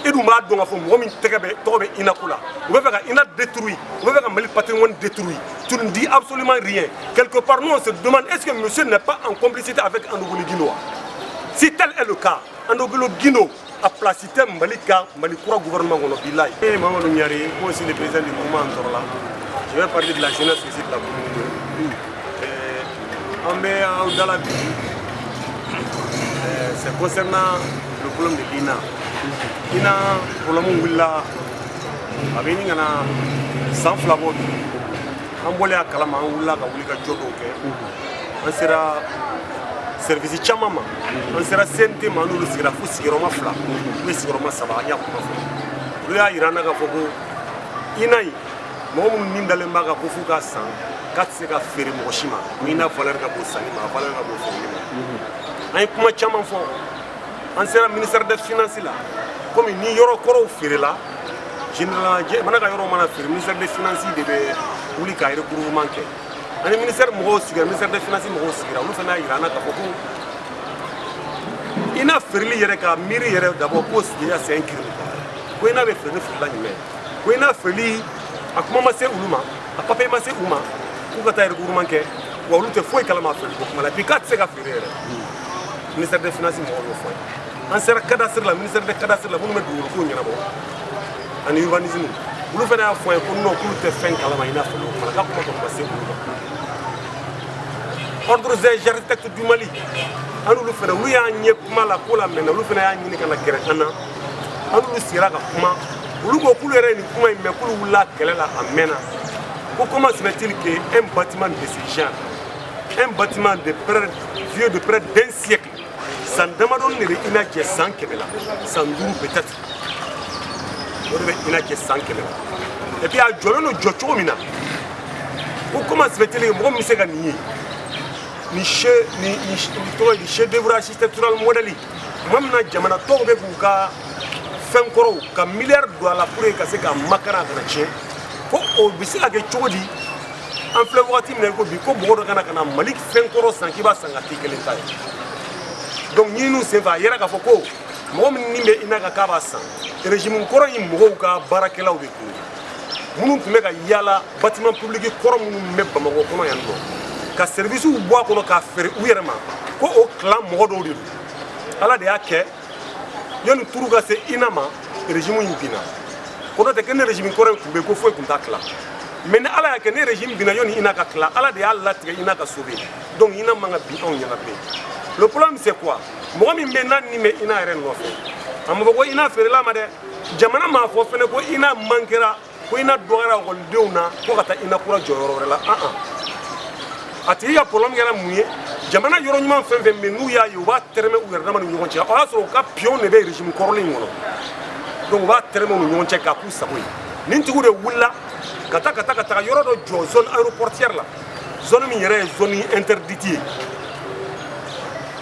E dun b'a dɔn k'a fɔ mɔgɔ min tɛgɛ bɛ tɔgɔ bɛ INA ko la, u bɛ fɛ ka INA détruire, u bɛ fɛ ka Mali patrimoine détruire. Tu ne dis absolument rien. Quelque part, nous, on se demande: est-ce que monsieur n'est pas en complicité avec Andogolo Guindo? Si tel est le cas, Andogolo Guindo a place tɛ Mali ka Mali kura gouvernement kɔnɔ, bilayi. Et Mamadou Niare, moi aussi, le président du mouvement Antorola. Je vais parler de la jeunesse aussi de la commune. An bɛ aw dala bi, c'est concernant le problème de l'INA. INA problème wulila, a bɛ ɲini ka na san 2 bɔ bi. An bɔlen a kalama, an wulila ka wuli ka jɔ dɔw kɛ. An sera service caman ma, an sera CNT ma, an n'olu sigira fo sigiyɔrɔma fila ou bien sigiyɔrɔma saba. An y'a kuma fɔ, olu y'a yira an na k'a fɔ ko INA in, mɔgɔ minnu ni dalen b'a kan ko f'u ka san, k'a tɛ se ka feere mɔgɔ si ma, ko INA valeur ka bon sanni ma, a valeur ka bon feereli ma. An ye kuma caman fɔ, an sera ministère des Finances la. Komi ni yɔrɔ kɔrɔw feerela, généralement jamana ka yɔrɔ mana feere, ministère des Finances de bɛ wuli ka recouvrement kɛ. Ani ministère mɔgɔw sigira, ministère des Finances mɔgɔw sigira, olu fana y'a yira an na k'a fɔ ko INA feereli yɛrɛ ka miiri yɛrɛ d'abord, ko déjà c'est un crime. Ko INA bɛ feere ni feerela jumɛn? Ko INA feereli, a kuma ma se olu ma, a papier ma se u ma k'u ka taa recouvrement kɛ, wa olu tɛ foyi kalama feere ko kuma la. Puis k'a tɛ se ka feere yɛrɛ, ministère des Finances mɔgɔw y'o fɔ. An sera cadastre la, ministère des Cadastre la, minnu bɛ dugukolo ko ɲɛnabɔ ani urbanisme, olu fana y'a fɔ an ye ko non, k'olu tɛ fɛn kalama INA feere o kuma la, k'a kuma kɔni ma se olu ma. Ordre des architectes du Mali, an n'olu fana, olu y'an ɲɛ kuma la ko la mɛnna, olu fana y'a ɲini ka na gɛrɛ an na. An n'olu sigira ka kuma, olu ko k'olu yɛrɛ ye nin kuma in mɛn, k'olu wulila kɛlɛ la a mɛnna. Ko comment se fait-il que un bâtiment de ce genre, un bâtiment de près vieux de près d'un siècle, san damadɔni de bɛ INA cɛ san 100 la, san 5 peut-être, o de bɛ INA cɛ san 100 la, et puis a jɔlen don jɔ cogo min na, ko comment se fait-il que mɔgɔ min bɛ se ka nin ye, ni chef ni tɔgɔ ye di, chef d'œuvre architectural modèle, tuma min na jamana tɔw bɛ k'u ka fɛn kɔrɔw ka miliyari don a la pour que ka se ka makara a kana tiɲɛ, ko o bɛ se ka kɛ cogo di? An filɛ wagati min na i ko bi, ko mɔgɔ dɔ ka na Mali fɛn kɔrɔ san, k'i b'a san ka k'i kelen ta ye. Donc ɲininiw senfɛ, a yɛrɛ k'a fɔ ko mɔgɔ min ni bɛ INA kan k'a b'a san, régime kɔrɔ in mɔgɔw ka baarakɛlaw de tun don, minnu tun bɛ ka yaala bâtiment public kɔrɔ minnu bɛ Bamakɔ kɔnɔ yan nɔ, ka service bɔ a kɔnɔ k'a feere u yɛrɛ ma, ko o clan mɔgɔ dɔw de don. Ala de y'a kɛ, yanni turu ka se INA ma, régime in binna. Ko n'o tɛ kɛ ni régime kɔrɔ in tun bɛ yen, ko foyi tun t'a tila. Mais ni Ala y'a kɛ ni régime binna yanni INA ka tila, Ala de y'a latigɛ INA ka sauver. Donc INA man ka bin anw ɲɛna bilen. Le problème, c'est quoi? Mɔgɔ min bɛ n'a ni bɛ INA yɛrɛ nɔfɛ, a ma fɔ ko INA feerela ma dɛ. Jamana m'a fɔ fɛnɛ ko INA mankɛra, ko INA dɔgɔyara ekɔlidenw na, ko ka taa INA kura jɔ yɔrɔ wɛrɛ la. An an a tigi ka problème kɛra mun ye? Jamana yɔrɔ ɲuman fɛn fɛn bɛ, n'u y'a ye, u b'a tɛrɛmɛ u yɛrɛ dama ni ɲɔgɔn cɛ. O y'a sɔrɔ u ka pion de bɛ régime kɔrɔlen in kɔnɔ, donc u b'a tɛrɛmɛ u ni ɲɔgɔn cɛ k'a k'u sago ye. Nin tigiw de wulila ka taa ka taa ka taga yɔrɔ dɔ jɔ zone aéroportière la, zone min yɛrɛ ye zone interdite ye.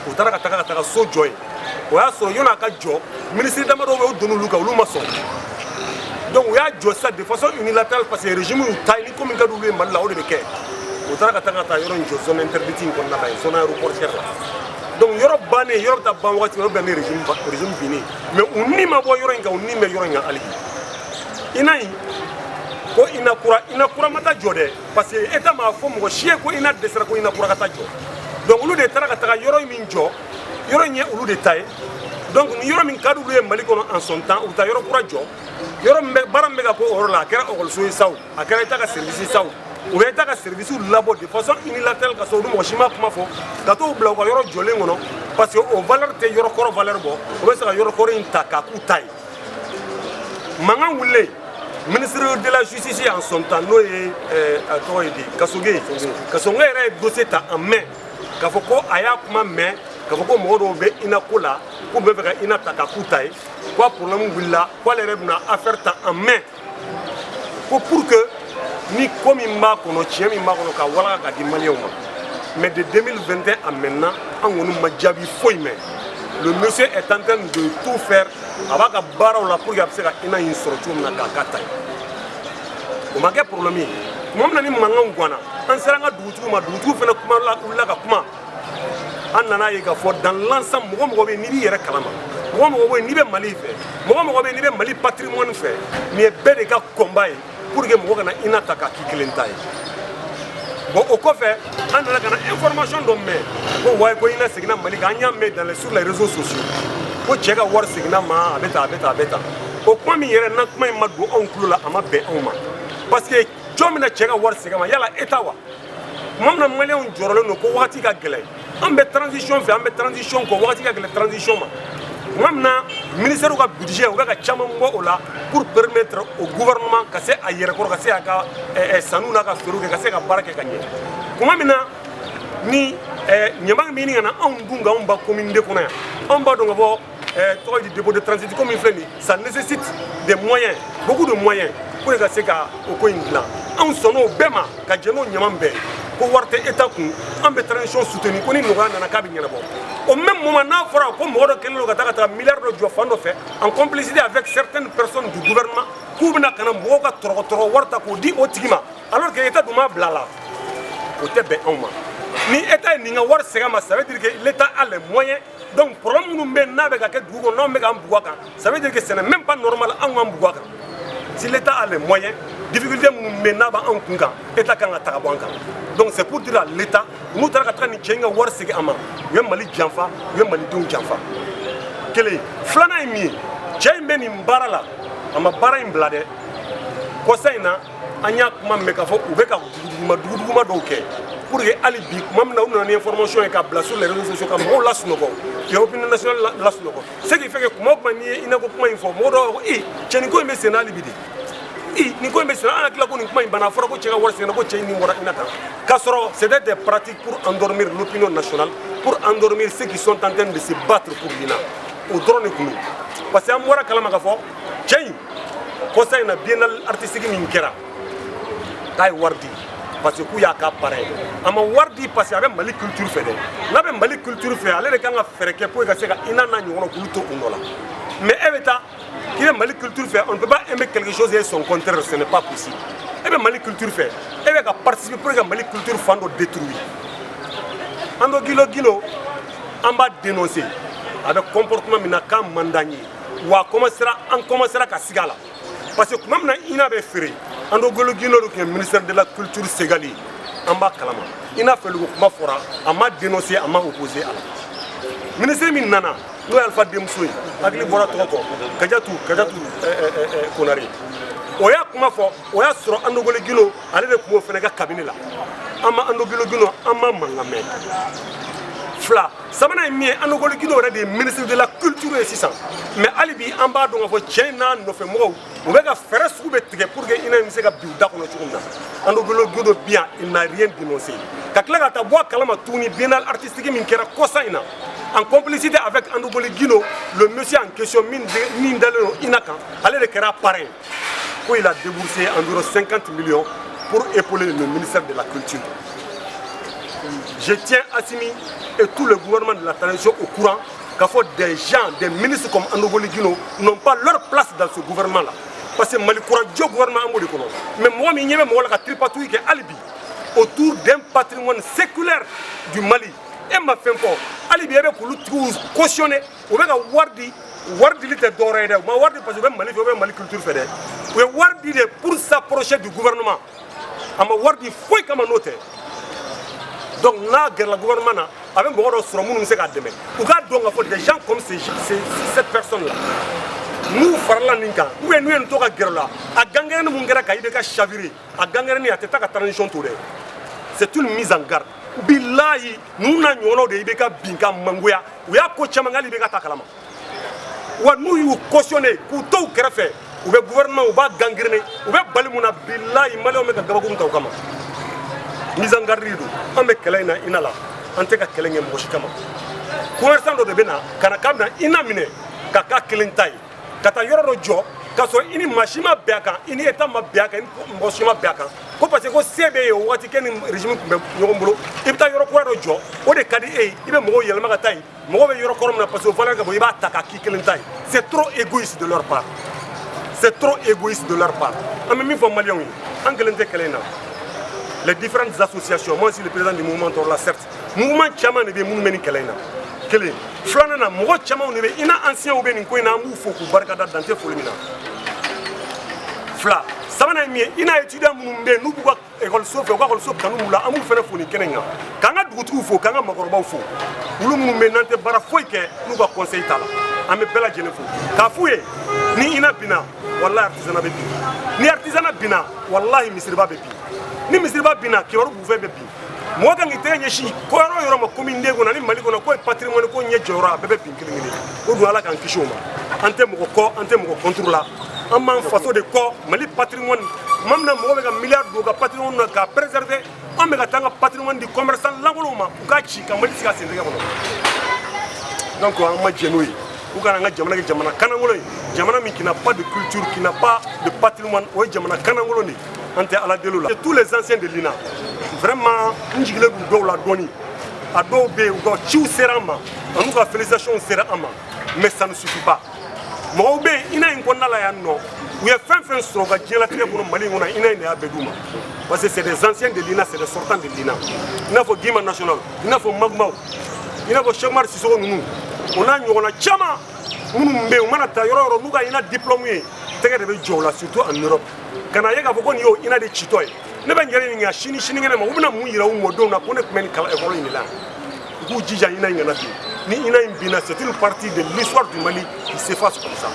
U taara ka taga ka taga so jɔ yen. O y'a sɔrɔ yanni a ka jɔ, ministre damadɔ bɛ, o donn'olu kan, olu ma sɔn. Donc u y'a jɔ sisan de façon unilatérale, parce que régime y'u ta ye, ni ko min ka d'olu ye Mali la, o de bɛ kɛ. U taara ka taga ka taa yɔrɔ in jɔ zone interdite in kɔnɔna la yen, zone aéroportière la. Donc yɔrɔ bannen, yɔrɔ bɛ taa ban wagati min, o bɛn ni régime binnen. Mais u ni ma bɔ yɔrɔ in kan, u ni bɛ yɔrɔ in kan hali bi. INA in ko INA kura, INA kura ma taa jɔ dɛ, parce que État m'a fɔ mɔgɔ si ye ko INA dɛsɛra, ko INA kura ka taa jɔ. Donc olu de taara ka taga yɔrɔ min jɔ, yɔrɔ in ye olu de ta ye. Donc ni yɔrɔ min ka d'olu ye Mali kɔnɔ en son temps, u bɛ taa yɔrɔ kura jɔ. Yɔrɔ min bɛ baara min bɛ ka k'o yɔrɔ la, a kɛra ekɔliso ye sa o, a kɛra État ka service sa o, u bɛ État ka service labɔ de façon unilatérale, ka sɔrɔ olu mɔgɔ si ma kuma fɔ, ka t'o bila u ka yɔrɔ jɔlen kɔnɔ, parce que o valeur tɛ yɔrɔ kɔrɔ valeur bɔ. O bɛ se ka yɔrɔ kɔrɔ in ta k'a k'u ta ye. Mankan wulilen, ministre de la Justice en son temps, n'o ye a tɔgɔ ye di, Kasoge, Kasoge yɛrɛ ye dossier ta en main k'a fɔ ko a y'a kuma mɛn k'a fɔ ko mɔgɔ dɔw bɛ INA ko la, k'u bɛ fɛ ka INA ta k'a k'u ta ye, ko a problème wulila, ko ale yɛrɛ bɛna affaire ta en main, ko pour que ni ko min b'a kɔnɔ, tiɲɛ min b'a kɔnɔ, ka walaga ka di Maliyɛnw ma. Mais de 2021 à maintenant, an kɔni ma jaabi foyi mɛn. Le monsieur est en train de tout faire, a b'a ka baaraw la pour que a bɛ se ka INA in sɔrɔ cogo min na k'a k'a ta ye. O ma kɛ problème ye. Tuma min na ni mankan ganna, an sera an ka dugutigiw ma, dugutigiw fana kuma la, wulila ka kuma. An nana ye k'a fɔ dans l'ensemble, mɔgɔ mɔgɔ bɛ yen n'i b'i yɛrɛ kalama Mɔgɔ mɔgɔ bɛ yen n'i bɛ Mali fɛ, mɔgɔ mɔgɔ bɛ yen n'i bɛ Mali patrimoine fɛ, nin ye bɛɛ de ka combat ye pour que mɔgɔ kana INA ta k'a k'i kelen ta ye. Bon, o kɔfɛ, an nana ka na information dɔ mɛn ko wayi, ko INA seginna Mali kan. An y'a mɛn sur les réseaux sociaux ko cɛ ka wari seginna ma, a bɛ tan, a bɛ tan, a bɛ tan. O kuma min yɛrɛ na, kuma in ma don anw tulo la, a ma bɛn anw ma, parce que jɔn bɛna cɛ ka wari segin a ma? Yala État wa? Tuma min na Maliyɛnw jɔrɔlen don ko wagati ka gɛlɛn, an bɛ transition fɛ, an bɛ transition kɔ, wagati ka gɛlɛn transition ma, tuma min na ministère ka budget, u bɛ ka caman bɔ o la pour permettre au gouvernement ka se a yɛrɛ kɔrɔ, ka se a ka sanu n'a ka feerew kɛ, ka se ka baara kɛ ka ɲɛ, tuma min na ni ɲama bɛ ɲini ka na anw dun k'anw ba commune de kɔnɔ yan, anw b'a dɔn ka fɔ tɔgɔ di, dépôt de transit ko min filɛ nin, ça nécessite des moyens, beaucoup de moyens, pour ka se ka o ko in dilan. Anw sɔnn'o bɛɛ ma ka jɛn n'o ɲama bɛɛ ko wari tɛ État kun, an bɛ transition soutenir, ko ni nɔgɔya nana k'a bɛ ɲɛnabɔ. Au même moment, n'a fɔra ko mɔgɔ dɔ kɛlen don ka taa milliard dɔ jɔ fan dɔ fɛ en complicité avec certaines personnes du gouvernement, k'u bɛna ka na mɔgɔw ka tɔrɔgɔ tɔrɔgɔ wari ta k'o di o tigi ma, alors que État dun m'a bila la, o tɛ bɛn anw ma. Ni État ye nin ka wari segin a ma, ça veut dire que l'État a les moyens. Donc problème minnu bɛ yen n'a bɛ ka kɛ dugu kɔnɔ, n'anw bɛ k'an bugu a kan, ça veut dire que ce n'est même pas normal anw k'an bugu a kan. Si l'État a les moyens, difficulté minnu bɛ yen n'a b'anw kun kan, État kan ka ta ka bɔ an kan. Donc c'est pour dire à l'État, n'u taara ka taga nin cɛ in ka wari segin a ma, u ye Mali janfa, u ye Malidenw janfa. Kelen filanan ye min ye, cɛ in bɛ nin baara la, a ma baara in bila dɛ. Kɔsa in na, an y'a kuma mɛn k'a fɔ u bɛ ka duguduguma duguduguma dɔw kɛ pour que hali bi, tuma min na u nana ni information ye k'a bila sur les réseaux sociaux ka mɔgɔw lasunɔgɔ, k'i opinion nationale lasunɔgɔ, ce qui fait que kuma o kuma n'i ye INA ko kuma in fɔ, mɔgɔ dɔw b'a fɔ: "E cɛ, nin ko in bɛ sen na hali bi de, i nin ko in bɛ sen na." An hakili la ko nin kuma in banna, a fɔra ko cɛ ka wari seginna, ko cɛ in nin bɔra INA kan, k'a sɔrɔ c'était des pratiques pour endormir l'opinion nationale, pour endormir ceux qui sont en train de se battre pour l'INA. O dɔrɔn de kun don, parce que an bɔra kalama k'a fɔ cɛ in, kɔsa in na, biennale artistique min kɛra, k'a ye wari di parce que k'u y'a ka parrain ye. A ma wari di parce que a bɛ Mali culture fɛ dɛ. N'a bɛ Mali culture fɛ, ale de kan ka fɛɛrɛ kɛ pour que ka se ka INA n'a ɲɔgɔnna k'olu to u nɔ la. Mais e bɛ taa k'i bɛ Mali culture fɛ, on ne peut pas aimer quelque chose et son contraire, ce n'est pas possible. E bɛ Mali culture fɛ, e bɛ ka participer pour que ka Mali culture fan dɔ détruire. Ando Guilo Guilo, an b'a dénoncer. A bɛ comportement min na, k'a man d'an ye wa, a commencera, an commencera ka siga a la, parce que tuma min na INA bɛ feere, Ando Guilo Guilo de tun ye ministère de la culture Segali ye, an b'a kalama. INA feereli ko kuma fɔra, a ma dénoncer, a ma opposer a la. Ministre min nana, n'o ye Alifa denmuso ye, hakili bɔra tɔgɔ kɔ, Kajatu Konare, o y'a kuma fɔ. O y'a sɔrɔ Ando Guilo Guilo, ale de tun b'o fana ka cabinet la. An ma Ando Guilo Guilo, an ma mankan mɛn. Fila sabanan ye min ye, Ando Guilo Guilo yɛrɛ de ye ministre de la culture ye sisan. Mais hali bi, an b'a dɔn k'a fɔ cɛ in n'a nɔfɛ mɔgɔw, u bɛ ka fɛɛrɛ sugu bɛ tigɛ pour que INA in bɛ se ka bin u da kɔnɔ cogo min na. Ando Guilo Guilo bi yan, il n'a rien dénoncé. Ka tila ka taa bɔ a kalama tuguni, biennale artistique min kɛra kɔsa in na, en complicité avec Ando Guilo Guilo, le monsieur en question min dalen don INA kan, ale de kɛra parrain, ko il a déboursé environ 50 millions pour épauler le ministère de la culture. Je tiens Assimi et tout le gouvernement de la transition au courant k'a fɔ des gens, des ministres comme Ando Guilo Guilo n'ont pas leur place dans ce gouvernement-là. Parce que Mali kura jɔ gouvernement, an b'o de kɔnɔ. Mais mɔgɔ min ɲɛ bɛ mɔgɔ la ka tripatouille kɛ hali bi autour d'un patrimoine séculaire du Mali, e ma fɛn fɔ. Hali bi e bɛ k'olu tigiw cautionner, u bɛ ka wari di. Wari dili tɛ dɔwɛrɛ ye dɛ, u ma wari di parce que u bɛ Mali fɛ, u bɛ Mali culture fɛ dɛ. U ye wari di de pour s'approcher du gouvernement. A ma wari di foyi kama n'o tɛ. Donc n'a gɛrɛla gouvernement na, a bɛ mɔgɔ dɔ sɔrɔ minnu bɛ se k'a dɛmɛ. U k'a dɔn k'a fɔ des gens comme cette personne là, n'u farala nin kan, ou bien n'u ye nin to ka gɛrɛ la, a gangrène mun kɛra ka IBK chavirer, a gangrène a tɛ taa ka transition to dɛ. C'est une mise en garde. Bilahi, ninnu n'a ɲɔgɔnnaw de IBK bin ka mangoya. U y'a ko caman kɛ, hali IBK t'a kalama wa. N'u y'u cautionner k'u to u kɛrɛfɛ, u bɛ gouvernement, u b'a gangréner. U bɛ bali mun na? Bilahi, Maliyɛnw bɛ ka gabakuru ta u kama. Mise en garde don. An bɛ kɛlɛ in na INA la, an tɛ ka kɛlɛ kɛ mɔgɔ si kama. Commerçant dɔ de bɛ na ka na k'a bɛna INA minɛ ka k'a kelen ta ye, ka taa yɔrɔ dɔ jɔ k'a sɔrɔ i ni maa si ma bɛn a kan, i ni État ma bɛn a kan, i ni mɔgɔ si ma bɛn a kan, ko parce que ko se bɛ yen o waati kɛ ni régime tun bɛ ɲɔgɔn bolo. I bɛ taa yɔrɔ kura dɔ jɔ, o de ka di e ye, i bɛ mɔgɔw yɛlɛma ka taa yen, mɔgɔw bɛ yɔrɔ kɔrɔ min na parce que o valeur ka bon, i b'a ta k'a k'i kelen ta ye. C'est trop égoïste de leur part, c'est trop égoïste de leur part. An bɛ min fɔ Maliyɛnw ye, an kelen tɛ kɛlɛ in na. Les différentes associations, moi aussi le président du mouvement Tɔrɔla, certes, mouvement caman de bɛ yen minnu bɛ nin kɛlɛ in na. Kelen Filanan na, mɔgɔ camanw de bɛ INA anciens bɛ nin ko in na, an b'u fo k'u barikada, dan tɛ foli min na. Fila sabanan ye min ye, INA étudiant minnu bɛ yen, n'u b'u ka ekɔliso fɛ, u ka ekɔliso kanu b'u la, an b'u fana fo nin kɛnɛ in kan, k'an ka dugutigiw fo, k'an ka maakɔrɔbaw fo, olu minnu bɛ yen n'an tɛ baara foyi kɛ n'u ka conseil t'a la. An bɛ bɛɛ lajɛlen fo k'a f'u ye, ni INA binna, walahi artisanat bɛ bin. Ni artisanat binna, walahi misiriba bɛ bin. Ni misiriba binna, kibaru bufɛ bɛ bin. Mɔgɔ kan k'i tɛgɛ ɲɛsin ko yɔrɔ o yɔrɔ ma commune den kɔnɔ ani Mali kɔnɔ, k'o ye patrimoine ko ɲɛ jɔyɔrɔ, a bɛɛ bɛ bin kelen kelen. O dun, Ala k'an kisi o ma. An tɛ mɔgɔ kɔ, an tɛ mɔgɔ contre la, an b'an faso de kɔ. Mali patrimoine, tuma min na mɔgɔ bɛ ka miliyari don u ka patrimoine na k'a préserver, an bɛ ka taa an ka patrimoine di commerçant lankolonw ma, u k'a ci ka Mali sigi a sentɛgɛ kɔnɔ. Donc an ma jɛn n'o ye. U kana an ka jamana kɛ jamana kanangolo ye, jamana min qui n'a pas de culture, qui n'a pas de patrimoine, o ye jamana kanangolo de ye. An tɛ Ala deli o la. Tous les anciens de l'INA, vraiment, n jigilen don dɔw la dɔɔni. A dɔw bɛ yen, u ka ciw sera an ma, ani ka félicitations sera an ma, mais ça ne suffit pas. Mɔgɔw bɛ yen INA in kɔnɔna la yan nɔ, u ye fɛn fɛn sɔrɔ u ka diɲɛlatigɛ kɔnɔ Mali in kɔnɔ, INA in de y'a bɛɛ d'u ma, parce que c'est des anciens de l'INA, c'est des sortants de l'INA, i n'a fɔ Guima National, i n'a fɔ Magmaw, i n'a fɔ Cheikh Umar Sisoko ninnu, o n'a ɲɔgɔnna caman minnu bɛ yen. U mana taa yɔrɔ o yɔrɔ n'u ka INA diplôme ye, tɛgɛ de bɛ jɔ o la, surtout en Europe. Ka na ye k'a fɔ ko nin y'o INA de citɔ ye, ne bɛ n yɛrɛ ɲininka sini sinikɛnɛ ma, u bɛna mun yira u mɔdenw na ko ne tun bɛ nin kalan école in de la yan? U k'u jija, INA in kana bin. Ni INA in binna, c'est une partie de l'histoire du Mali qui s'efface comme ça.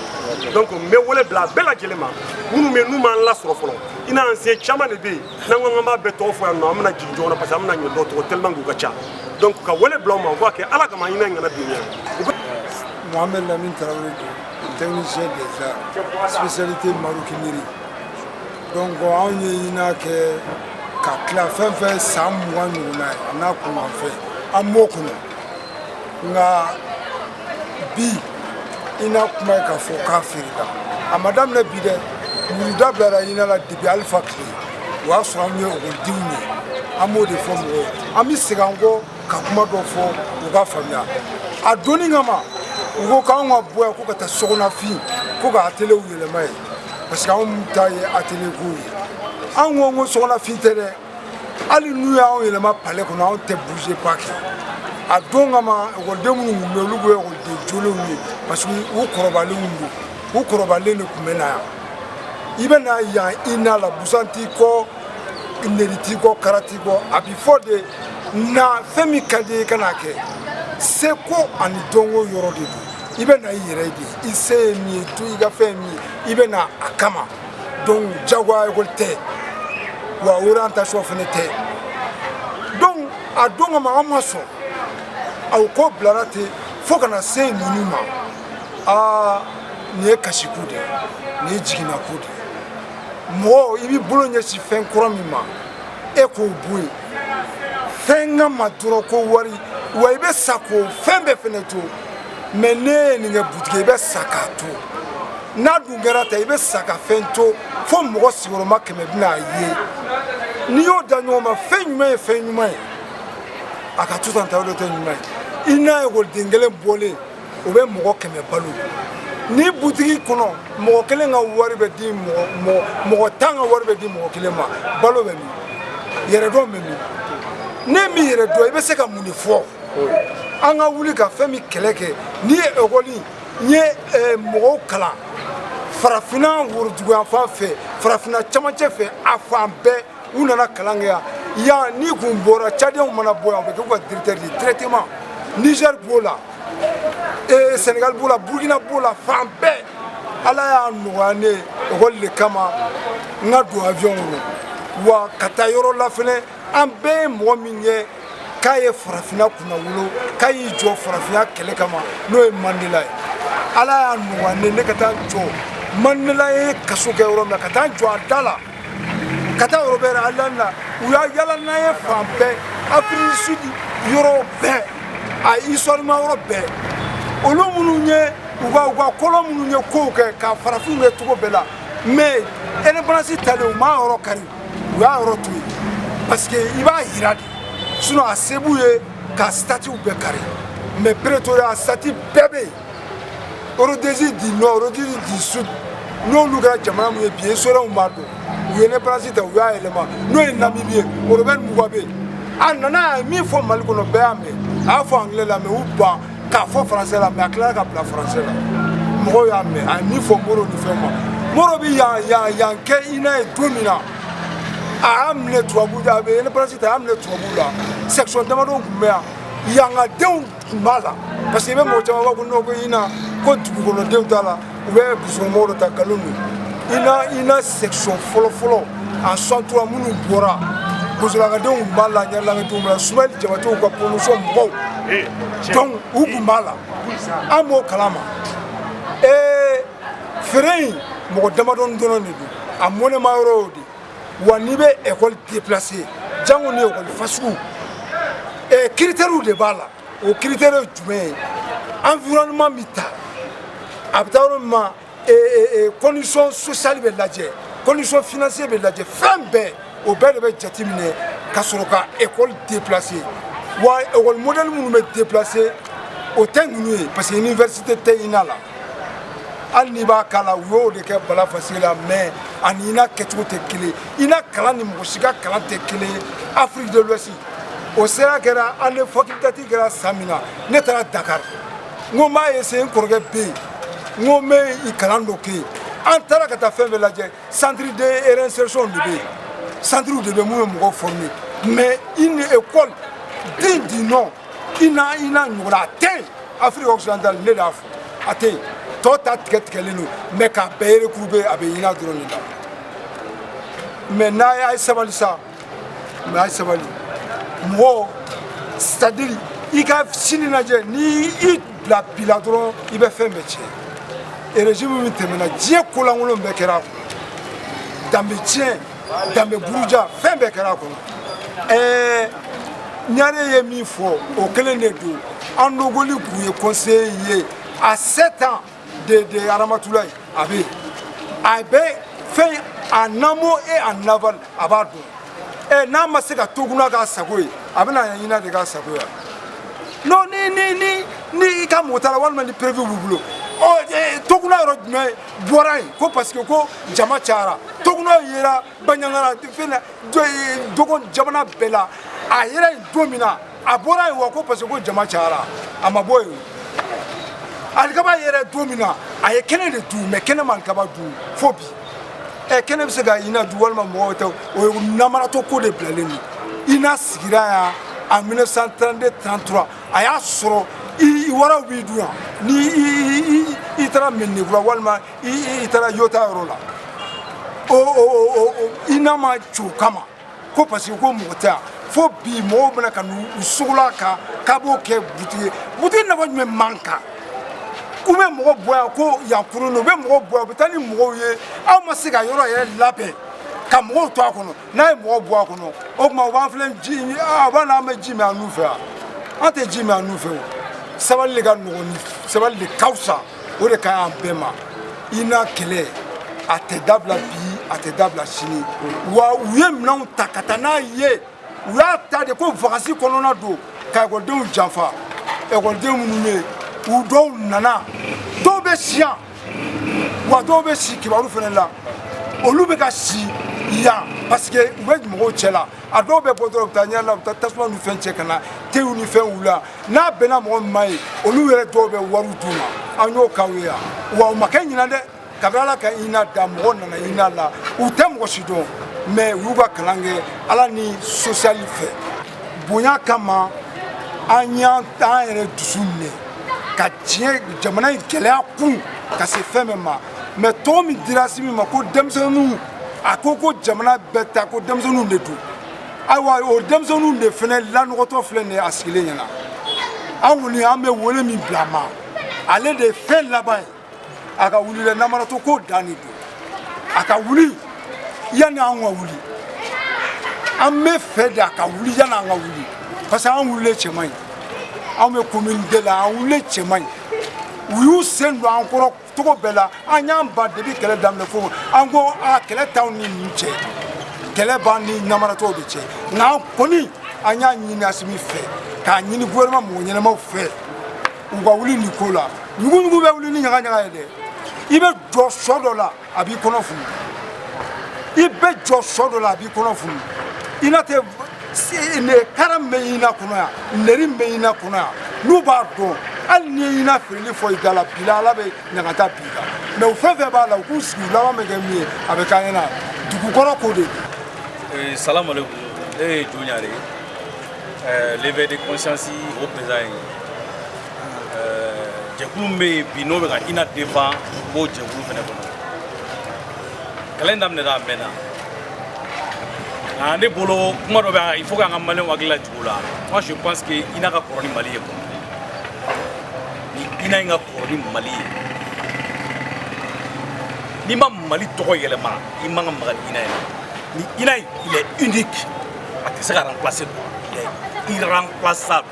Donc n bɛ wele bila a bɛɛ lajɛlen ma, minnu bɛ yen n'u m'an lasɔrɔ fɔlɔ. INA ancien caman de bɛ yen, n'an ko k'an b'a bɛɛ tɔgɔ fɔ yan nɔ, an bɛna jigin ɲɔgɔn na, parce que an bɛna ɲɛ dɔw tɔgɔ tellement k'u ka ca. Donc ka wele bila u ma, u k'a kɛ Ala kama, INA in kana bin yan. Mohamed Lamine Traoré, technicien des arts, spécialité maroquinerie. Donc anw ye INA kɛ ka tila fɛn fɛn san 20 ɲɔgɔnna ye, a n'a kunkanfɛn, an m'o kɔnɔ. Nka bi INA kuma ye k'a fɔ k'a feerela, a ma daminɛ bi dɛ. Muruda bilara INA la depuis Alifa tile, o y'a sɔrɔ anw ye ekɔlidenw ye. An b'o de fɔ mɔgɔw ye. An bɛ segin an kɔ ka kuma dɔ fɔ u ka faamuya. A donni kama, u ko k'anw ka bɔ yan ko ka taa Sɔgɔnafin, ko ka atelier yɛlɛma yen, parce que anw ta ye atelier ko ye. Anw ko Sɔgɔnafin tɛ dɛ. Hali n'u y'anw yɛlɛma palais kɔnɔ, anw tɛ bouger pas kɛ. A don kama, ekɔliden minnu tun bɛ yen, olu kun ye ekɔliden jolenw ye, parce que u kɔrɔbalenw don, u kɔrɔbalen de tun bɛ na yan. I bɛ na yan INA la, busan t'i kɔ, neri t'i kɔ, kara t'i kɔ. A bɛ fɔ de na, fɛn min ka di ye, i ka n'a kɛ. Seko ani dɔnko yɔrɔ de don. I bɛ na i yɛrɛ de, i se ye min ye to, i ka fɛn ye min ye, i bɛ na a kama. Donc jagoya ekɔli tɛ wa, orientation fana tɛ. Donc a don kama, an ma sɔn. A ko bilara ten fo ka na se ninnu ma. Aa, nin ye kasiko de ye, nin ye jiginnako de ye. Mɔgɔ i b'i bolo ɲɛsin fɛn kura min ma, e k'o bɔ yen fɛn ka ma dɔrɔn ko wari wa, i bɛ sa k'o fɛn bɛɛ fɛnɛ to. Mais ne ye nin kɛ butigi, i bɛ sa k'a to. N'a dun kɛra tan, i bɛ sa ka fɛn to fo mɔgɔ sigiyɔrɔma 100 bɛna a ye. N'i y'o da ɲɔgɔn ma, fɛn ɲuman ye fɛn ɲuman ye, a ka to tan ta, o de tɛ ɲuman ye. I n'a ekɔliden kelen bɔlen, o bɛ mɔgɔ 100 balo. Ni butigi kɔnɔ, mɔgɔ kelen ka wari bɛ di mɔgɔ mɔgɔ mɔgɔ 10 ka wari bɛ di mɔgɔ kelen ma. Balo bɛ min, yɛrɛdɔn bɛ min? Ne min yɛrɛ dɔn, i bɛ se ka mun de fɔ? An ka wuli ka fɛn min kɛlɛ kɛ, ni ye ekɔli n ye mɔgɔw kalan farafinna woroduguyanfan fɛ, farafinna camancɛ fɛ, a fan bɛɛ, u nana kalan kɛ yan. Yan n'i kun bɔra, Tchadiens mana bɔ yan, u bɛ kɛ u ka directeur de directement. Niger b'o la, Sénégal b'o la, Burkina b'o la, fan bɛɛ. Ala y'a nɔgɔya ne ye ekɔli de kama n ka don avion kɔnɔ wa ka taa yɔrɔ la fɛnɛ. An bɛɛ ye mɔgɔ min ye k'a ye farafinna kunnawolo, k'a y'i jɔ farafinya kɛlɛ kama, n'o ye Mandela ye. Ala y'a nɔgɔya ne ka taa jɔ Mandela ye kaso kɛ yɔrɔ min na, ka taa jɔ a da la, ka taa Robert Island na. U y'a yala n'an ye fan bɛɛ, Afrique du Sud yɔrɔ bɛɛ, a histoire ma yɔrɔ bɛɛ. Olu minnu ye u ka colon minnu ye kow kɛ ka farafinw kɛ cogo bɛɛ la, mais indépendance talen, u m'a yɔrɔ kari, u y'a yɔrɔ to yen, parce que i b'a yira de. Sinon a se b'u ye ka statue bɛɛ kari, mais Pretoria statue bɛɛ bɛ yen. Rhodésie du Nord, Rhodésie du Sud, n'olu kɛra jamana mun ye bi, historiens b'a dɔn. U ye indépendance ta, u y'a yɛlɛma, n'o ye Namibie ye. Robert Mugabe, a nana, a ye min fɔ Mali kɔnɔ, bɛɛ y'a mɛn. A y'a fɔ anglais la, mais u ban. K'a fɔ français la, mais a tilara ka bila français la, mɔgɔw y'a mɛn. A ye min fɔ Modibo ni fɛn ma, Modibo bi yan yan yan kɛ INA ye don min na, a y'a minɛ tubabu, a bɛ indépendance ta, a y'a minɛ tubabuw la. Section damadɔ tun bɛ yan, yankadenw tun b'a la, parce que i bɛ mɔgɔ caman b'a ko non, ko INA ko dugukɔnɔdenw t'a la, u bɛ busukɔnɔmɔgɔw dɔ ta. Nkalon don. INA section fɔlɔ fɔlɔ en 63, minnu bɔra, bosolakadenw tun b'a la, ɲarelakadenw b'a la, Sumayili Jabatew ka promotion mɔgɔw, donc u tun b'a la, an b'o kalama. Feere in, mɔgɔ damadɔni dɔrɔn de don, a mɔnɛma yɔrɔ y'o de. Wa n'i bɛ école déplacer, jango ni école fasugu, critères de b'a la. O critère ye jumɛn ye? Environnement bɛ ta, a bɛ taa yɔrɔ min ma, condition sociale bɛ lajɛ, condition financière bɛ lajɛ, fɛn bɛɛ, o bɛɛ de bɛ jateminɛ ka sɔrɔ ka école déplacer. Wa école modèle minnu bɛ déplacer, o tɛ ninnu ye, parce que université tɛ INA la. Hali n'i b'a k'a la, u y'o de kɛ Bala Faseke la, mais ani INA kɛcogo tɛ kelen. INA kalan ni mɔgɔ si ka kalan tɛ kelen ye Afrique de l'Ouest. O sera kɛra année facultative kɛra san min na, ne taara Dakar, n ko n b'a essayer, n kɔrɔkɛ bɛ yen, n ko n bɛ kalan dɔ kɛ yen. An taara ka taa fɛn bɛɛ lajɛ. Centre de réinsertion de bɛ yen, centre de bɛ mun bɛ mɔgɔw former, mais une école digne du nom INA, INA ɲɔgɔnna a tɛ yen Afrique occidentale. Ne de y'a fɔ, a tɛ yen. Tɔ ta tigɛ tigɛlen don, mais k'a bɛɛ regrouper, a bɛ INA dɔrɔn de la. Mais n'a ye sabali sa, mais a ye sabali mɔgɔ, c'est à dire i ka sini lajɛ. N'i i bila bi la dɔrɔn, i bɛ fɛn bɛɛ tiɲɛ. Régime min tɛmɛna, diɲɛ kolankolon bɛɛ kɛra a kɔnɔ, danbe tiɲɛ, danbe buruja, fɛn bɛɛ kɛra a kɔnɔ. Ɲare ye min fɔ, o kelen de don. Andogoli kun ye conseiller ye à 7 ans de Aramatulayi. A bɛ yen, a bɛ fɛn en amont et en aval, a b'a dɔn. N'a ma se ka Toguna k'a sago ye, a bɛna ɲina de k'a sago ye. Non, ni i ka mɔgɔ t'a la, walima ni preuve b'u bolo, ɔ Toguna yɔrɔ jumɛn bɔra yen ko parce que ko jama cayara? Toguna yera Bandiagara fɛn na, Dogon jamana bɛɛ la. A yera yen don min na, a bɔra yen wa ko parce que ko jama cayara? A ma bɔ yen. Alikaba yɛrɛ don min na, a ye kɛnɛ de dun, mais kɛnɛ ma alikaba dun fo bi. Kɛnɛ bɛ se ka INA dun walima mɔgɔw tɛ, o ye namaratɔ ko de bilalen don. INA sigira yan en 1932 33, a y'a sɔrɔ i waraw b'i dun yan. Ni i taara Mɛnekura walima i taara Yota yɔrɔ la, o INA ma ci o kama ko parce que ko mɔgɔ tɛ yan. Fo bi, mɔgɔw bɛna ka n'u sogola kan k'a b'o kɛ butigi ye. Butigi nafa jumɛn man kan? U bɛ mɔgɔ bɔ yan ko yan kurun don, u bɛ mɔgɔ bɔ yan, u bɛ taa ni mɔgɔw ye. Aw ma se ka yɔrɔ yɛrɛ labɛn ka mɔgɔw to a kɔnɔ. N'a ye mɔgɔw bɔ a kɔnɔ, o tuma u b'an filɛ ji, a b'a n'an bɛ ji min an nun fɛ yan. An tɛ ji min an nun fɛ. O sabali de ka nɔgɔn, ni sabali de ka fisa, o de ka ɲi an bɛɛ ma. INA kɛlɛ, a tɛ dabila bi, a tɛ dabila sini. Wa u ye minɛnw ta ka taa n'a ye, u y'a ta de ko vacances kɔnɔna don ka ekɔlidenw janfa. Ekɔliden minnu bɛ yen, u dɔw nana, dɔw bɛ si yan, wa dɔw bɛ si kibaru fana la. Olu bɛ ka si yan parce que u bɛ mɔgɔw cɛ la. A dɔw bɛ bɔ dɔrɔn, u bɛ taa ɲɛ la, u bɛ taa tasuma ni fɛn cɛ ka na tew ni fɛnw la. N'a bɛnna mɔgɔ min ma ye, olu yɛrɛ dɔw bɛ wariw d'u ma. An y'o k'aw ye yan, wa o ma kɛ ɲinan dɛ. Kabini Ala ka INA da, mɔgɔ nana INA la, u tɛ mɔgɔ si dɔn, mais u y'u ka kalan kɛ Ala ni social fɛ, bonya kama. An y'an an yɛrɛ dusu minɛ ka diɲɛ jamana in gɛlɛya kun ka se fɛn bɛɛ ma. Mais tɔgɔ min dira Asimi ma ko denmisɛnninw, a ko ko jamana bɛɛ ta, ko denmisɛnninw de don. Ayiwa, o denmisɛnninw de fɛnɛ lanɔgɔtɔ filɛ nin ye a sigilen ɲɛna. An kɔni, an bɛ wele min bila a ma, ale de ye fɛn laban ye. A ka wuli dɛ, namaratɔ ko dan de don. A ka wuli yanni an ka wuli. An bɛ fɛ de a ka wuli yanni an ka wuli, parce que an wulilen cɛ man ɲi. Anw bɛ commune de la, an wulilen cɛ man ɲi. U y'u sen don an kɔrɔ cogo bɛɛ la. An y'an ban depuis kɛlɛ daminɛ fo an ko a kɛlɛ t'anw ni nin cɛ, kɛlɛ b'an ni namaratɔw de cɛ. Nka an kɔni, an y'a ɲini Asimi fɛ, k'a ɲini gouvernement mɔgɔ ɲɛnamaw fɛ, u ka wuli nin ko la. Ɲuguɲugu bɛ wuli ni ɲaga ɲaga ye dɛ. I bɛ jɔ sɔ dɔ la, a b'i kɔnɔ funu. I bɛ jɔ sɔ dɔ la, a b'i kɔnɔ funu. I n'a tɛ kara min bɛ INA kɔnɔ yan, nɛri min bɛ INA kɔnɔ yan, n'u b'a dɔn. Hali n'i ye INA feereli fɔ i da la, bi la, Ala bɛ ɲagata bi kan. Mais u fɛn fɛn b'a la, u k'u sigi, u laban bɛ kɛ min ye, a bɛ k'an ɲɛna dugukɔrɔ ko de don. Salam alaikum. Ne ye Joɲare ye, l'éveil de conscience, o président ye. Jɛkulu min bɛ yen bi, n'o bɛ ka INA défend, n b'o jɛkulu fɛnɛ kɔnɔ. Kɛlɛ in daminɛna a mɛnna, nka ne bolo, kuma dɔ bɛ yan, il faut k'an ka maliyɛnw hakili lajigin o la. Moi, je pense que INA ka kɔrɔ ni Mali ye quoi. Ni INA in ka kɔrɔ ni Mali ye, n'i ma Mali tɔgɔ yɛlɛma, i man ka maga ni INA ye. Ni INA in, il est unique, a tɛ se ka remplacer quoi, il est irremplaçable.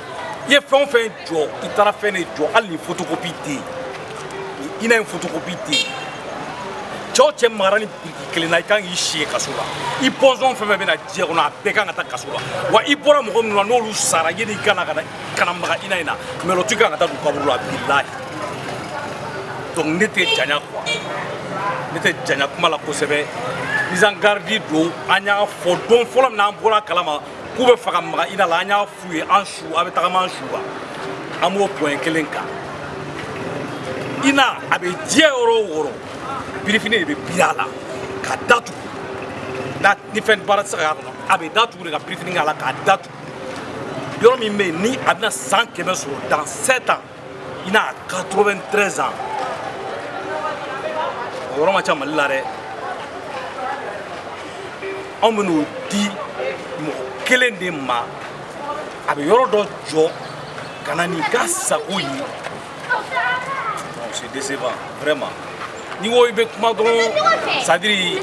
I ye fɛn o fɛn jɔ, i taara fɛn de jɔ, hali ni photocopie tɛ yen, ni INA in photocopie tɛ yen. Cɛ o cɛ magara ni biriki kelen na, i kan k'i si ye kaso la. I bɔnsɔn fɛn fɛn bɛ na diɲɛ kɔnɔ, a bɛɛ kan ka taa kaso la. Wa i bɔra mɔgɔ minnu na, n'olu sara, yanni i ka na ka na maga INA in na, mɛlɔtu kan ka taa don kaburu la, bilahi. Donc ne tɛ janya quoi, ne tɛ janya kuma la kosɛbɛ. Mise en garde don. An y'a fɔ don fɔlɔ min na, an bɔra a kalama k'u bɛ fɛ ka maga INA la, an y'a f'u ye, an su a bɛ tagama an su kan, an b'o point kelen kan. INA a bɛ diɲɛ yɔrɔ o yɔrɔ, birifini de bɛ biri a la ka datugu. N'a ni fɛn baara tɛ se ka k'a kɔnɔ, a bɛ datugu de ka birifini k'a la k'a datugu. Yɔrɔ min bɛ yen ni a bɛna san 100 sɔrɔ dans 7 ans, INA a 93 ans, o yɔrɔ ma ca Mali la dɛ. Anw bɛ n'o di mɔgɔ kelen de ma, a bɛ yɔrɔ dɔ jɔ ka na nin k'a sago ye. Donc c'est décevant vraiment. N'i ko i bɛ kuma dɔrɔn, c'est à dire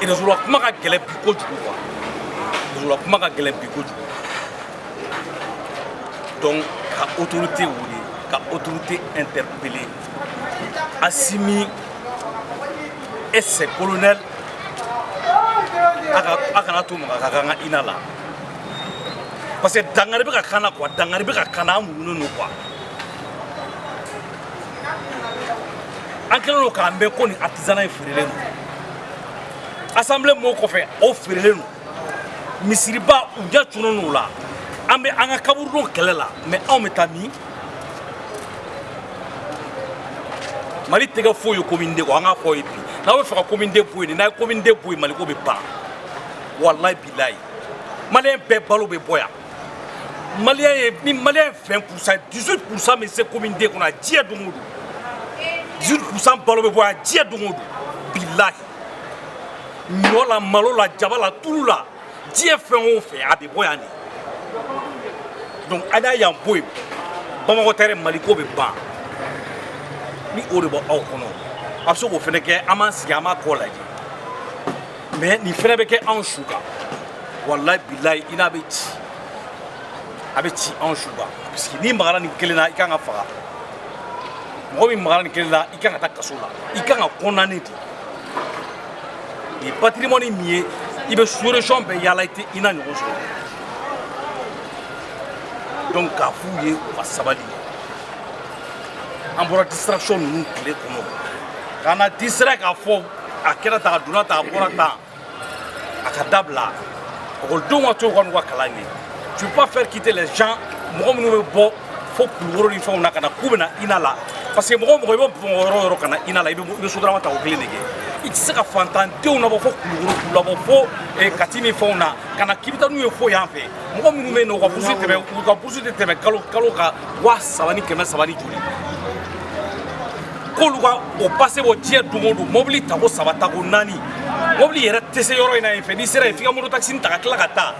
réseau la kuma ka gɛlɛn bi kojugu quoi, réseau la kuma ka gɛlɛn bi kojugu. Donc ka autorité wele, ka autorité interpeller, Assimi et ses colonels, a kana to maga ka kan ka INA la, parce que dankari bɛ ka kan na quoi, dankari bɛ ka kan na. An muɲunen don quoi, an kɛlen don k'an bɛɛ ko nin artisanat in feerelen don. Assemblée mɔgɔw kɔfɛ, o feerelen don. Misiriba, u ɲɛ cunnen don o la. An bɛ an ka kaburudon kɛlɛ la, mais anw bɛ taa min? Mali tɛ kɛ foyi ye commune D kɔ. An k'a fɔ ye bi, n'aw bɛ fɛ ka commune D bɔ yen, n'a ye commune D bɔ yen, Maliko bɛ ban. Walayi bilayi, maliyɛn bɛɛ balo bɛ bɔ yan. Maliyɛn ye, ni maliyɛn 20 %, 18 % bɛ se commune D kɔnɔ a diɲɛ don o don. 18 % balo bɛ bɔ yan diɲɛ don o don, bilahi. Ɲɔ la, malo la, jaba la, tulu la, diɲɛ fɛn o fɛn, a bɛ bɔ yan de. Donc a y'a yan bɔ yen, Bamakɔ tɛ dɛ, Maliko bɛ ban. Ni o de bɔ aw kɔnɔ, a bɛ se k'o fɛnɛ kɛ. An b'an sigi, an b'a kɔ lajɛ, mais nin fɛnɛ bɛ kɛ anw su kan. Walayi bilayi, INA bɛ ci, a bɛ ci anw su kan, parce que n'i magara nin kelen na, i kan ka faga. Mɔgɔ min magara nin kelen na, i kan ka taa kaso la, i kan ka condamner de. Nin patrimoine min ye, i bɛ sous-région bɛɛ yaala, i tɛ INA ɲɔgɔn sɔrɔ. Donc k'a f'u ye, u ka sabali. An bɔra distraction ninnu tile kɔnɔ ka na distrait k'a fɔ a kɛra tan, a donna tan, a bɔra tan, a ka dabila. Ekɔlidenw ka to u ka n'u ka kalan kɛ. Tu peux pas faire quitter les gens, mɔgɔ minnu bɛ bɔ fo Kulukoro ni fɛnw na ka na k'u bɛ na INA la, parce que mɔgɔ o mɔgɔ i bɛ Bamakɔ yɔrɔ o yɔrɔ ka na INA la, i bɛ sotarama ta, o kelen de kɛ. I tɛ se ka fantandenw labɔ fo Kulukoro, k'u labɔ fo Kati ni fɛnw na ka na k'i bɛ taa n'u ye fo yan fɛ. Mɔgɔ minnu bɛ yen nɔ, u ka bourse tɛmɛ, u ka bourse tɛ tɛmɛ kalo kalo ka 3300 ni joli, k'olu ka o pase bɔ diɲɛ don o don, mobili tako saba, tako naani, mobili yɛrɛ tɛ se yɔrɔ in na yen fɛ. N'i sera yen, f'i ka moto taxi ta ka tila ka taa.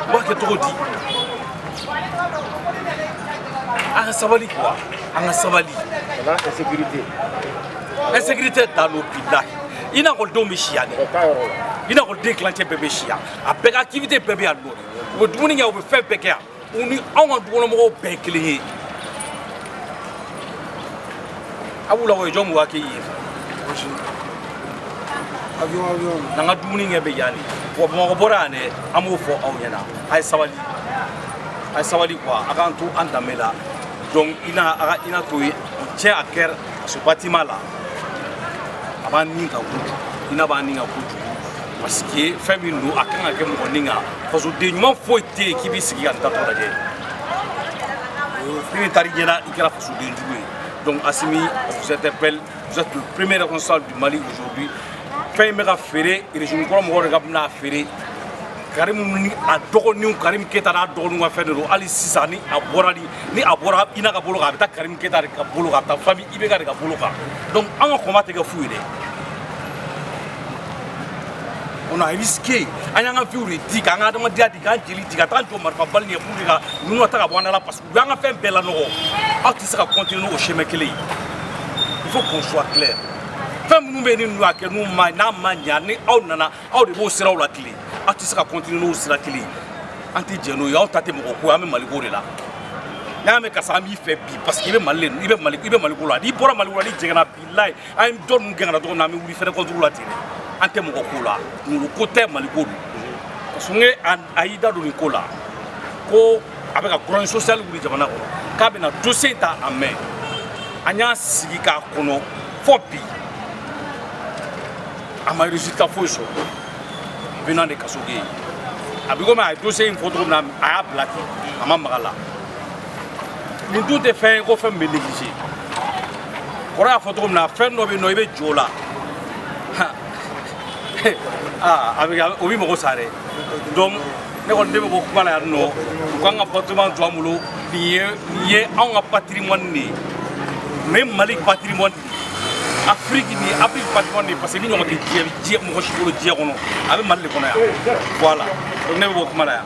U b'a kɛ cogo di? An ka sabali quoi, an ka sabali. Insécurité. Insécurité dan don, bilahi. I n'a ekɔlidenw bɛ si yan dɛ, i n'a ekɔliden tilancɛ bɛɛ bɛ si yan, a bɛɛ ka activité bɛɛ bɛ yan nɔ de. U bɛ dumuni kɛ, u bɛ fɛn bɛɛ kɛ yan. U ni anw ka dukɔnɔmɔgɔw bɛɛ ye kelen ye. A b'u labɔ jɔn b'u hakili ye? Avion, avion. N'an ka dumuni kɛ bɛ yan de wa. Bamakɔ bɔra yan dɛ, an b'o fɔ aw ɲɛna, a ye sabali, a ye sabali quoi, a k'an to an danbe la. Donc INA, a ka INA to yen. On tient à cœur ce bâtiment là, a b'an ni ka kojugu, INA b'an ni ka kojugu, parce que fɛn min don, a kan ka kɛ mɔgɔ ni kan. Fasoden ɲuman foyi tɛ yen k'i b'i sigi ka nin tatɔ lajɛ. Ni nin taar'i ɲɛna, i kɛra fasoden jugu ye. Donc Assimi, vous interpelle, vous êtes le premier responsable du Mali aujourd'hui. Fɛn in bɛ ka feere, régime kɔrɔ mɔgɔw de ka bɛna feere. Karim ni a dɔgɔninw, Karim Keyita n'a dɔgɔninw ka fɛn de don. Hali sisan, ni a bɔra INA ka bolo kan, a bɛ taa Karim Keyita de ka bolo kan, a bɛ taa famille IBK de ka bolo kan. Donc an ka combat tɛ kɛ fu ye dɛ. On a risqué, an y'an ka viw de di, k'an ka adamadenya di, k'an jeli di, ka taa jɔ marifa bali ɲɛ pour que ka ninnu ka ta ka bɔ an da la, parce que u y'an ka fɛn bɛɛ lanɔgɔ. Aw tɛ se ka continuer n'o chemin kelen ye. Il faut qu'on soit clair. Fɛn minnu bɛ yen, ni ninnu y'a kɛ, n'u ma n'a ma ɲa, ni aw nana, aw de b'o siraw la tile. Aw tɛ se ka continuer n'o sira kelen ye. An tɛ jɛn n'o ye. Aw ta tɛ mɔgɔ ko ye, an bɛ Maliko de la. N'a y'a mɛn karisa, an b'i fɛ bi parce que i bɛ Mali le, i bɛ Maliko la. N'i bɔra Maliko la, n'i jɛngɛnna, bilayi, an ye dɔ ninnu gɛn ka na cogo min na, an bɛ wuli fɛnɛ contre la ten dɛ. An tɛ mɔgɔ ko la, kunkolo ko tɛ, Maliko don. Parce que a y'i da don nin ko la ko a bɛ ka grogne sociale wuli jamana kɔnɔ, k'a bɛna dossier ta en main. An y'a sigi k'a kɔnɔ fɔ bi, a ma résultat foyi sɔrɔ. Venant de Kasoge ye, a bɛ komi a ye dossier in fɔ cogo min na, a y'a bila ten, a ma maga la. Nin dun tɛ fɛn ye ko fɛn min bɛ négliger. Kɔrɔ y'a fɔ cogo min na, fɛn dɔ bɛ yen nɔ, i bɛ jɔ o la, aa, a bɛ o bɛ mɔgɔ sa dɛ. Donc ne kɔni, ne bɛ bɔ kuma la yan nɔ. U k'an ka bâtiment to an bolo. Nin ye anw ka patrimoine de ye. Nin ye Mali patrimoine de ye, Afrique ni Afrique patrimoine de ye, parce que ni ɲɔgɔn tɛ diɲɛ mɔgɔ si bolo diɲɛ kɔnɔ, a bɛ Mali de kɔnɔ yan. Voilà, donc ne bɛ bɔ kuma la yan.